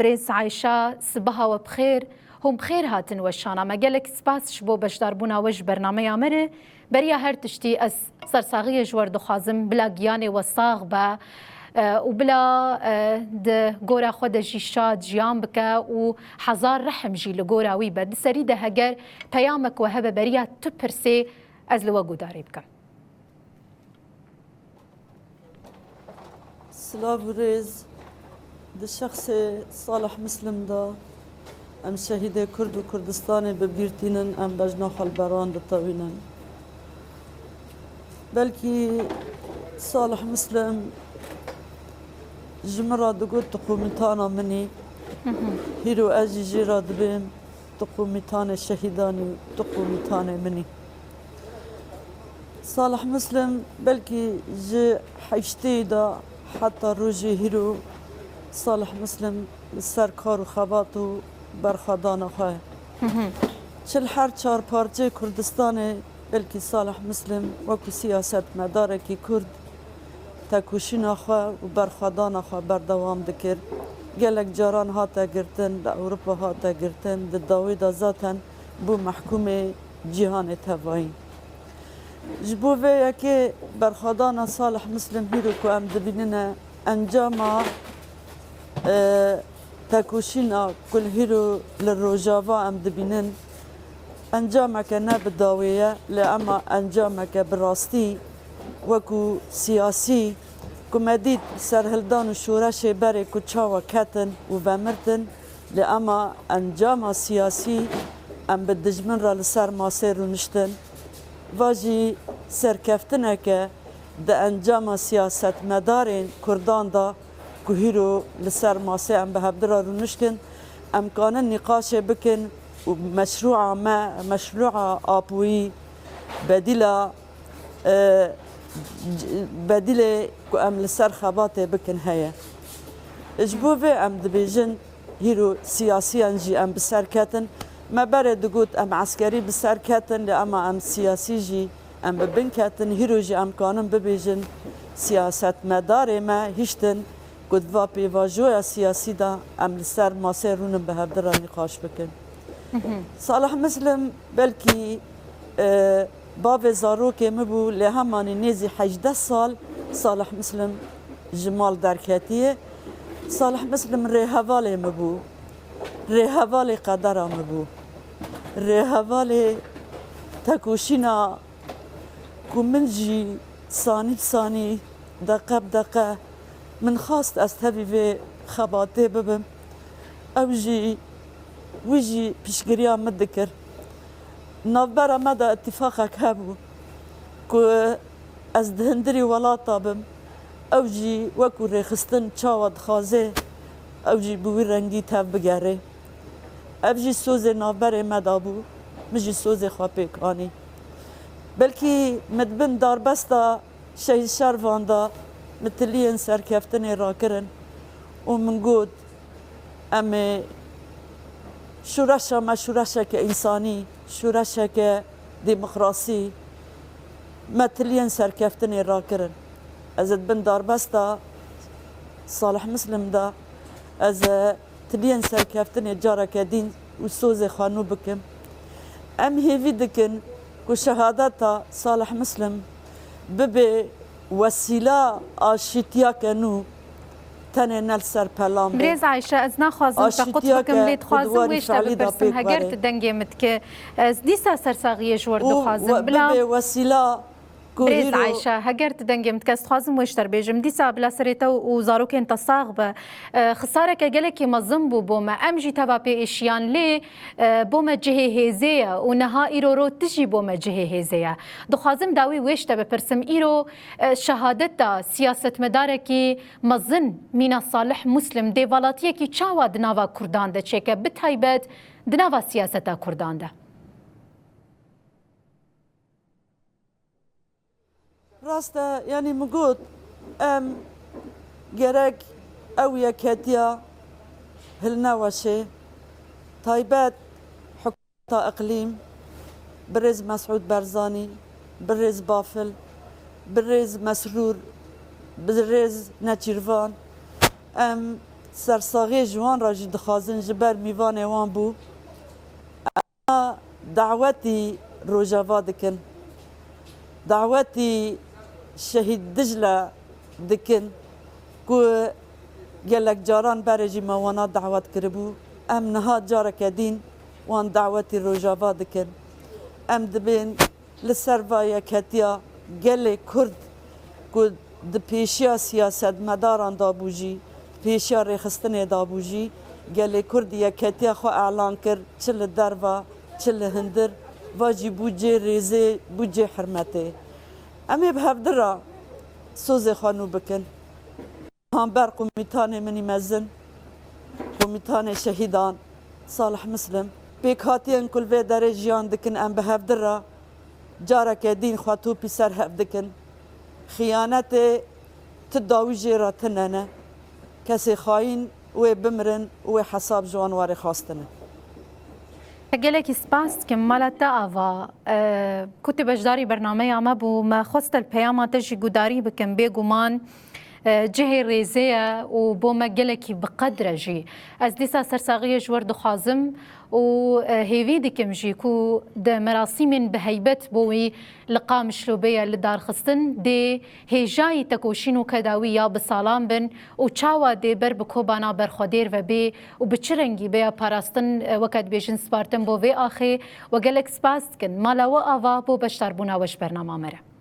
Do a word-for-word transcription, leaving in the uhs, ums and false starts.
Birêz Ayşe, sibaha we bi xêr. Hûn bi xêr hatin weşana me. Gelek spas ji bo beşdarbûna we ji bernameya me re. Beriya her tiştî ez sersaxiyê ji we re dixwazim, bila giyanê we sax be, e, û bila, e, di gora xwe de jî şad jiyan bike û hezar rehm jî li gora wî be. Di serî de heger peyamek we hebe beriya tu pirsê, ez li we guhdarî bikim. Silav û rêz. Di şexsê Salih Muslim de em şehîdê Kurd û Kurdistanê bi bîr tînin, em bejna xwe li beran ditewînin. Belkî Salih Muslim ji min re digot, tu qûmitana min î. Hîro ez jî jê re dibêm, tu qûmitanê şehîdan î, tu qûmitanê min î. Salih Muslim belkî ji heştê de heta rojê hîro Salih Muslim li ser kar û xebat û berxwedana xwe ye. Çil her çar parçeyê Kurdistanê belkî Salih Muslim wekû siyasetmedarekî Kurd tekoşîna xwe û berxwedana xwe berdewam dikir. Gelek caran hate girtin, li Ewropa hate girtin, di dawî de zaten bû mehkûmê cîhanê tevayî. Ji bo vê yekê berxwedana Salih Muslim hîro ku em dibînine encama, e, tekoşîna ku li hîro li Rojava em dibînin, encameke ne bi dawê ye, lê ema encameke bi rastî wekû siyasî ku me dît serhildan û şoreşê berê ku çawa ketin û vemirtin, lê ema encama siyasî em bi dijmin re li ser masê rûniştin. Va jî serkeftineke di encama siyasetmedarên Kurdan de ku hîro li ser masê em bi hevdi re rûniştin, em kanin nîqaşê bikin û meşrûa me, meşrûa Apoyî bedîla, e, c-, bedîlê ku em li ser xebatê bikin heye. Ji bo vê em dibêjin, hîro siyasiyan jî em bi ser ketin. Me berê digot em eskerî bi ser ketin, lê ema em siyasî jî em bi bin ketin. Hîro jî em kanin bibêjin, siyasetmedarê me hiştin ku di va pêvajoya siyasî de em li ser masê rûnin bi hevdi re nîqaş bikin. Salih Muslim belkî, e, bavê zarokê min bû, lê hemanî nêzî hejdeh sal Salih Muslim ji mal derketiye. Salih Muslim rêhevalê min bû. Rêhevalê qedera min bû. Rêhevalê tekoşîna ku min jî sanî bi sanî, deqe bi deqe min xwest ez tevî vê xebatê bibim. Ew jî, wî jî piştgiriya min dikir. Navbera me de îtîfaqek hebû ku ez di hundirî welata bim. Ew jî wekû rêxistin çawa dixwaze, ew jî bi wî rengî tev bigere. Ev jî sozê navberê me de bû, min jî sozê xwe pêk anî. Belkî min di bin darbesta Şehîd Şervan de min tiliyên serkeftinê rakirin û min got, em ê şûreşa me şûreşeke însanî, şûreşeke demokrasî, me tiliyên serkeftinê rakirin. Ez ê di bin darbesta Salih Muslim de ez ê tiliyên serkeftinê careke din û sozê xwe nû bikim. Em hêvî dikin ku şehadeta Salih Muslim bibe wesîla aşîtiyeke nû, tenê ne li ser pelan be. Birêz Ayşe, ez naxwazim te qut bikim, lê dixwazim wê ji te bipirsim. Heger tu dengê min dike, ez dîsa sersaxiyê ji we re dixwazim. Bila bibe wesîla Birêz Ayşe, heger tu dengê min dike, ez dixwazim wê ji te re bêjim. Dîsa bila serê te û zarokên te sax be. E, xisareke gelekî mezin bû bo me. Em jî teva pê êşiyan, lê, e, bo me cihê hêzê ye û niha îro ro tu jî bo me cihê hêzê ye. Dixwazim dawî wê ji te bipirsim. Îro, e, şehadeta siyasetmedarekî mezin mîna Salih Muslim dêvalatiyekî çawa di nava Kurdan de çêke, bi taybet di nava siyaseta Kurdan de? Rast e, yanî min got, em gerek ew yeketiya hilneweşê, taybet hikûmeta iqlîm, birêz Mesûd Barzanî, birêz Bafil, birêz Mesrûr, birêz Nêçîrvan, em Sersaxiyê ji wan re jî dixwazin, ji ber mîvanê wan bû. Em dawetî Rojava dikin. Dawetî Şehîd Dicle dikin ku gelek caran berê jî me wana dawet kiribû. Em niha careke dîn wan dawetî Rojava dikin. Em dibên li ser va yeketiya gelê Kurd ku di pêşiya siyasetmedaran dabû jî, pêşiya rêxistinê dabû jî, gelê Kurd yeketiya xwe elan kir, çi li derva, çi li hundir, va jî bû cê rêzê, bû cê hurmetê. Em ê bi hevdi re sozê xwe nû bikin. Hember Komîtanê min î mezin, Komîtanê Şehîdan Salih Muslim, pêkhatiyên ku li vê derê jiyan dikin, em bi hevdi re careke dîn xwe topî ser hev dikin. Xiyanetê tu dawî jê re tune ne. Kesê xayîn wê bimirin û wê hesab ji wan warê xwastine. Gelekî spas dikim mala te ava, e, ku tu beşdarî bernameya me bû, me xwest te li peyama te jî gudarî bikim, bêguman, e, cihê rêzê ye û bo me gelekî bi qedr e jî. Ez dîsa sersaxiyê ji wir dixwazim û, e, hêvî dikim jî ku di merasîmên bi heybet bo wî li Qamişlo bêye lidarxistin, dê hêjayî tekoşîn û keda wî ya bi salan bin û çawa dê ber bi kobana berxwedêr ve bê û bi çi rengî bêya parastin, e, weke dibêjin spartin bo vê axê. We gelek spas dikin. Mala we ava bo beşdarbûna we ji bernama me re.